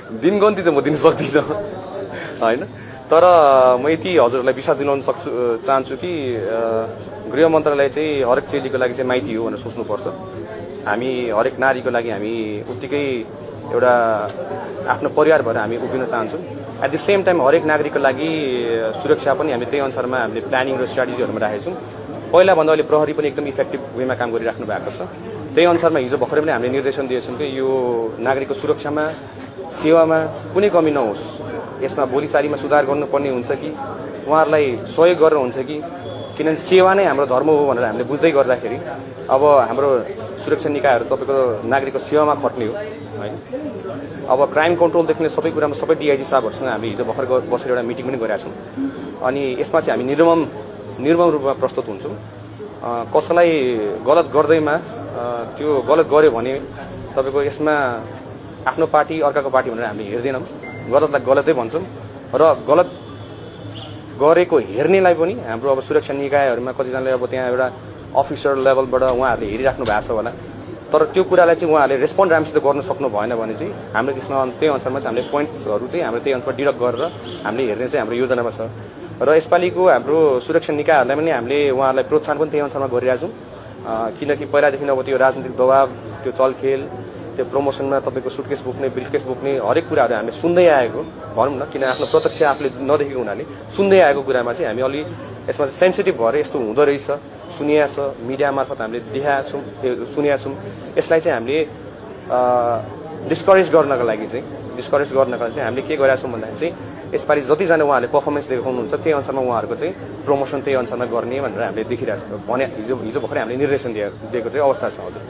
दिनगन्ती त म दिन सक्दिनँ होइन, तर म यति हजुरहरूलाई विश्वास दिलाउन चाहन्छु कि गृह मन्त्रालय चाहिँ हरेक चेलीको लागि चाहिँ माइती हो भनेर सोच्नुपर्छ। हामी हरेक नारीको लागि हामी उत्तिकै एउटा आफ्नो परिवार भएर हामी उभिन चाहन्छौँ। एट द सेम टाइम हरेक नागरिकको लागि सुरक्षा पनि हामीले त्यही अनुसारमा हामीले प्लानिङ र स्ट्राटेजीहरूमा राखेका छौँ। पहिलाभन्दा अहिले प्रहरी पनि एकदम इफेक्टिभ वेमा काम गरिराख्नु भएको छ। त्यही अनुसारमा हिजो भर्खरै पनि हामीले निर्देशन दिएछौँ कि यो नागरिकको सुरक्षामा सेवामा कुनै कमी नहोस्, यसमा बोलीचालीमा सुधार गर्नुपर्ने हुन्छ कि उहाँहरूलाई सहयोग गरेर हुन्छ कि, किनभने सेवा नै हाम्रो धर्म हो भनेर हामीले बुझ्दै गर्दाखेरि अब हाम्रो सुरक्षा निकायहरू तपाईँको नागरिकको सेवामा खट्ने हो होइन। अब क्राइम कन्ट्रोलदेखि लिएर सबै कुरामा सबै डिआइजी साहबहरूसँग हामी हिजो भर्खर बसेर एउटा मिटिङ पनि गरेका छौँ। अनि यसमा चाहिँ हामी निर्मम रूपमा प्रस्तुत हुन्छौँ। कसैलाई गलत गर्दैमा त्यो गलत गर्यो भने तपाईँको यसमा आफ्नो पार्टी अर्काको पार्टी भनेर हामीले हेर्दैनौँ, गलतलाई गलतै भन्छौँ र गलत गरेको हेर्नेलाई पनि हाम्रो अब सुरक्षा निकायहरूमा कतिजनाले अब त्यहाँ एउटा अफिसर लेभलबाट उहाँहरूले हेरिराख्नु भएको छ होला, तर त्यो कुरालाई चाहिँ उहाँहरूले रेस्पोन्ड राम्रोसित गर्न सक्नु भएन भने चाहिँ हामीले त्यसमा त्यही अनुसारमा चाहिँ हामीले पोइन्ट्सहरू चाहिँ हाम्रो त्यही अनुसार डिडक्ट गरेर हामीले हेर्ने चाहिँ हाम्रो योजनामा छ। र यसपालिको हाम्रो सुरक्षा निकायहरूलाई पनि हामीले उहाँहरूलाई प्रोत्साहन पनि त्यही अनुसारमा गरिरहेको छौँ, किनकि पहिलादेखि अब त्यो राजनीतिक दबाव, त्यो चलखेल, त्यो प्रमोसनमा तपाईँको सुटकेस बोक्ने, ब्रिफकेस बोक्ने हरेक कुराहरू हामीले सुन्दै आएको भनौँ न, किन आफ्नो प्रत्यक्ष आफूले नदेखेको हुनाले सुन्दै आएको कुरामा चाहिँ हामी अलि यसमा चाहिँ सेन्सिटिभ भएर यस्तो हुँदो रहेछ, सुनिया छ, मिडिया मार्फत हामीले देखाएको छौँ, सुनेका छौँ। यसलाई चाहिँ हामीले डिस्करेज गर्नको लागि चाहिँ हामीले के गरेका छौँ भन्दाखेरि चाहिँ यसपालि जतिजना उहाँहरूले पर्फर्मेन्स देखाउनुहुन्छ त्यही अनुसारमा उहाँहरूको चाहिँ प्रमोसन त्यही अनुसारमा गर्ने भनेर हामीले देखिरहेको छौँ भने हिजो भर्खरै हामीले निर्देशन दिएको चाहिँ अवस्था छ। हजुर